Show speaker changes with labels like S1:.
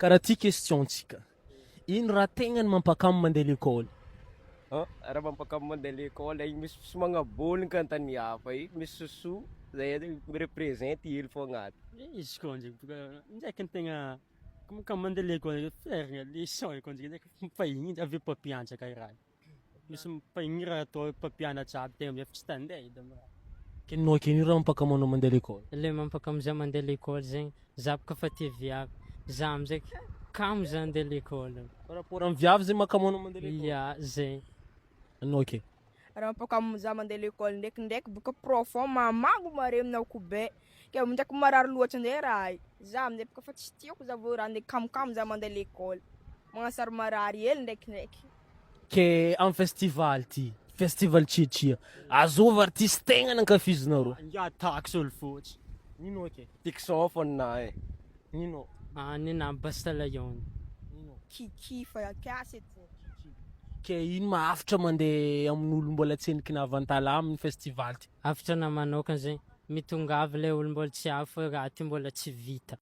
S1: Karaha ty question-tsika. Ino raha tegna ny mampakamo mandeha l'école?
S2: Raha mampakamo mandeha l'école igny, misy fisomagnabôligny ka antany hafa igny, misy soso zay mireprésente hely fô agnaty.
S3: Izy koa ndraiky boka ndraiky ny tegna ka mandeha l'école, fiainana leçon koa ndraiky mifahigny avy eo mpampianatra ka raha misy mifahigny raha atao mpampianatra aby tegna efa tsy tandeha edy amy raha.
S1: Keninao ake, ino raha mampakamo anao mandeha l'école?
S4: Le mampakamo za mandeha l'école zegny, za boka fa tia viavy, za amizay kamo za andeha l'école.
S1: Par rapport amy viavy zay mahakamo anao mandeha l'école?
S4: Ya, zegny.
S1: Anao ake?
S5: Raha mampakamo za mandeha l'école ndraikindraiky boka prof ao mamango mare aminao kobe ke ndraiky marary loatra ndray raha io. Za amizay boka fa tsy tiako za vao raha ndeha kamokamo za mandeha l'école, magnasary marary hely ndraikindraiky.
S1: Ke amy festival ty, festival Tsiatsia, azova artiste tegna nankafizinareo?
S3: Ya, tax olo fotsy.
S1: Nino ake?
S2: Tixon fô ninahy e.
S1: Nino?
S4: Ah, ninahy Basta Lion.
S1: Nino?
S5: Kiki fa kiasy edy.
S1: Ke ino mahafitra mandeha amin'olo mbola tsy eniky navantala amin'ny festival ty?
S4: Hafatra manokana zegny, mitongava le olo mbola tsy avy fa raha ty mbola tsy vita.